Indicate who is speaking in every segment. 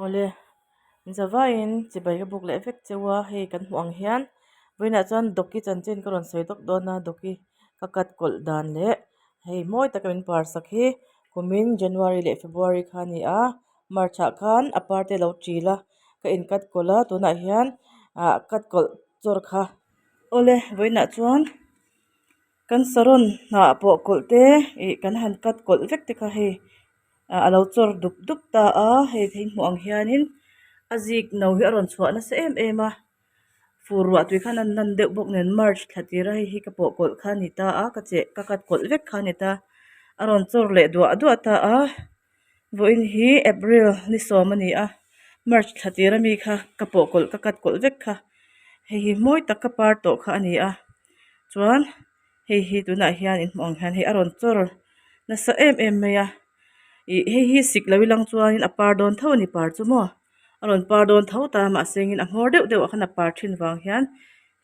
Speaker 1: Awle zavaiin chibai ka buk leh vek cheu a hei kan hmuh ang hian vawiinah chuan dawki chanchin ka rawn sawi dawk dawn a dawki ka cut kawlh dan leh hei mawi taka min par sak hi kumin january leh february kha a ni a march ah khan a par te a lo ṭil a ka in cut kawlh a tunah hian ah cut kawlh chawr kha awle vawiinah chuan kan saron hnah pawh kawlh te ih kan han cut kawlh vek te kha hei. Ah a lo chawr dup dup ta a hei thil hmuh ang hianin a zik no hi a rawn chhuah nasa em em a fur ruah tui khan a nan deuh bawk nen march thla tir a hei hi ka pawh kawlh kha a ni ta a ka cheh ka cut kawlh vek kha a ni ta a rawn chawr leh duah duah ta a vawiin hi april ni sawm a ni a march thla tir ami kha ka pawh kawlh ka cut kawlh vek kha hei hi mawi tak ka par tawh kha a ni a chuan. Hei hi tunah hian in hmuh ang hian hei a rawn chawr nasa em em mai a ih hei hi sik lo ilang chuanin a par dawn tho a ni par chu maw a rawn par dawn tho ta mahse engin a hmawr deuh deuh ah khan a par thin vang hian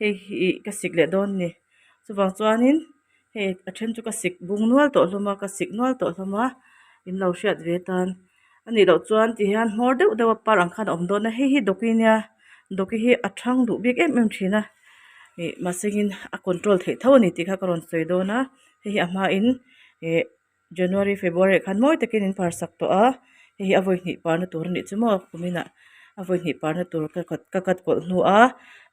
Speaker 1: hei hi ih ka sik leh dawn a ni chuvang chuanin hei a then chu ka sik bung nual tawh hlawm a ka sik nual tawh hlawm a in lo hriat ve tan a nih loh chuan ti hian hmawr deuh deuh a par ang khan a awm dawn a hei hi dawki nia dawki hi a thang duh bik em em thin a ih mahse in a control theih tho a ni tih kha ka rawn sawi dawn a hei hi a hmain ih january february ah khan mawi takin in par sak tawh a hei hi a vawi hnih parna tur a nih chu maw kuminah a vawi hnih parna tur ka cut ka cut kawlh hnu a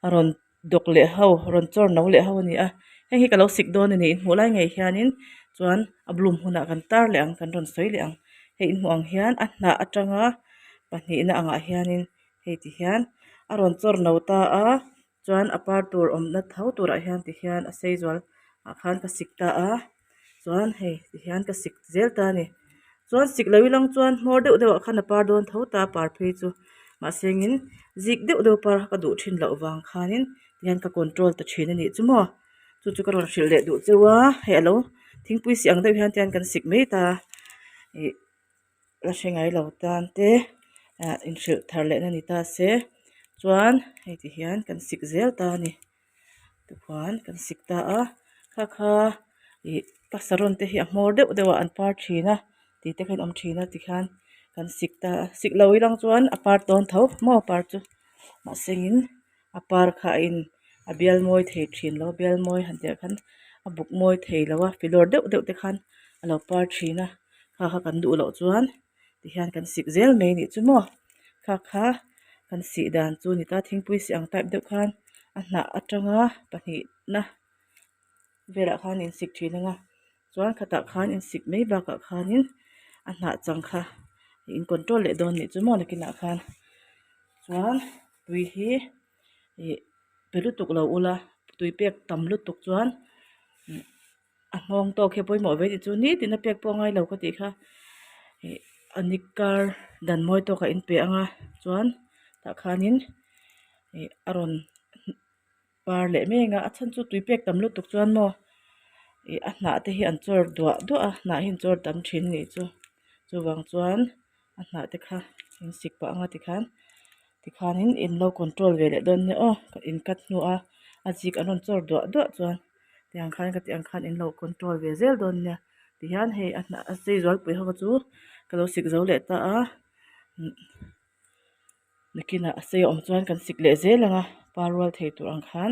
Speaker 1: a rawn dawk leh ho rawn chawr no leh ho a ni a heng hi ka lo sik dawn a ni in hmuh lai ngei hianin chuan a bloom hunah kan tar leh ang kan rawn sawi leh ang hei in hmuh ang hian a hnah atanga pahnihna angah hianin hei ti hian a rawn chawr no ta a chuan a par tur awmna tho turah hian ti hian a sei zual ah khan ka sik ta a chuan hei ti hian ka sik zel ta a ni chuan sik lo ilang chuan hmawr deuh deuh ah khan a par dawn tho ta a par phei chu mahse engin zik deuh deuh par kha ka duh thin loh vang khanin tihian ka control ta thin a nih chu maw chu chu ka rawn hrilh leh duh cheu a hei alo thingpui si ang deuh hian tihian kan sik mai ta ih la hre ngai lo tan te ah inhrilh thar leh na ni ta se chuan hei ti hian kan sik zel ta a ni. Tikhuan kan sik ta a kha kha ih ka saron te hi a hmawr deuh deuh ah an par thin a tih te khan a awm thin a tikhian kan sik ta a sik lo ilang chuan a par tawn tho maw par chu mahse in a par kha a in a bial mawi thei thin lo a bial mawi han tih ah khan a buk mawi thei lo a filawr deuh deuh te khan a lo par thin a kha kha kan duh loh chuan. Tihian kan sik zel mai anih chu maw kha kha kan sih dan chu a ni ta thingpui sih ang type deuh khan a hnah atanga pahnihna velah khan in sik thin ang a chuan khatah khan in sik mai bakah khanin a hnah chang kha in control leh dawn anih chu maw nakinah khan chuan tui hi ih pe lutuk lo ula tui pek tam lutuk chuan. A nghawng tawk hi a pawimawh ve tih chu nitin a pek pawh a ngai lo ka tih kha ih a ni kar dan mawi tawk a inpe ang a chuan tah khanin ih a rawn par leh mai ang a a chhan chu tui pek tam lutuk chuan maw ih a hnah te hi an chawr duah duah a hnah hi an chawr tam thin a nih chu chuvang chuan a hnah te kha in sik pah ang a tikhan tikhanin in lo control ve leh dawn nia aw in cut hnu a a zik an rawn chawr duah duah chuan. Tiang khan ka tih ang khan in lo control ve zel dawn nia tihian hei a hnah a sei zualpui ho chu ka lo sik zo leh ta a nakinah a sei a awm chuan kan sik leh zel ang a par rual thei tur ang khan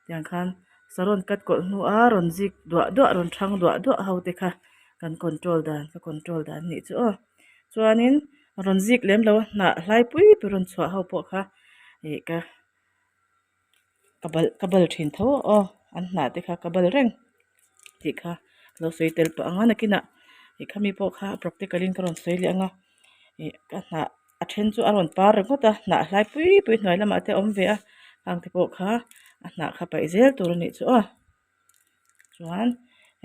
Speaker 1: tiang khan saron cut kawlh hnu a rawn zik duah duah rawn thang duah duah ho te kha kan control dan ka control dan a nih chu aw chuanin rawn zik lem lo a hnah hlai pui pui rawn chhuah ho pawh kha ih ka. Ka bal ka bal thin tho aw an hnah te kha ka bal reng tih kha ka lo sawi tel pah ang a nakinah ih khami pawh kha practical in ka rawn sawi leh ang a ih ka hnah a then chu a rawn par ringawt a hnah hlai pui pui hnuai lamah te a awm ve a khang te pawh kha a hnah kha paih zel tur a nih chu aw chuan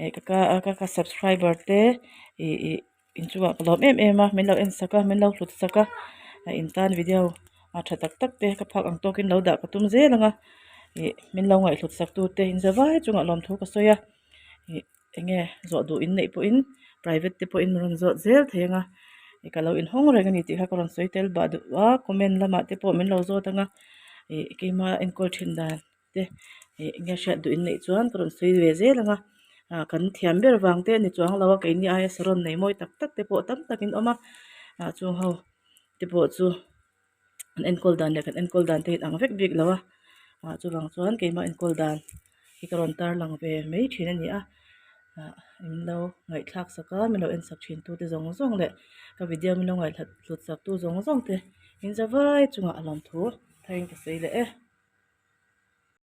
Speaker 1: ih ka ka ka subscriber te ih ih. Inchungah ka lawm em em a min lo en sak a min lo hlut sak a a in tan video a tha tak tak te ka phak ang tawkin lo dah ka tum zel ang a ih min lo ngaihhlut sak tu te in zavai chungah lawmthu ka sawi a ih eng nge zawh duh in neih pawhin private te pawhin min rawn zawt zel thei ang a ih ka lo inhawng reng a ni tih kha ka rawn sawi tel bah duh a comment lamah te pawh min lo zawt ang a ih keima enkawl thin dan. te ih enge hriat duh in neih chuan ka rawn sawi ve zel ang a ah kan thiam ber vang te a ni chuang lo a keini aia saron nei mawi tak tak te pawh tam tak in awm a ah chung ho te pawh chu. An enkawl dan leh kan enkawl dan te hi inang vek bik lo a ah chuvang chuan keimah enkawl dan hi ka rawn tarlang ve mai thin a ni a ah min lo ngaihthlak sak a min lo en sak thin tu te zawng zawng leh ka video min lo ngaihhlut sak tu zawng zawng te in za vai chungah a lawmthu tharin ka sawi leh e.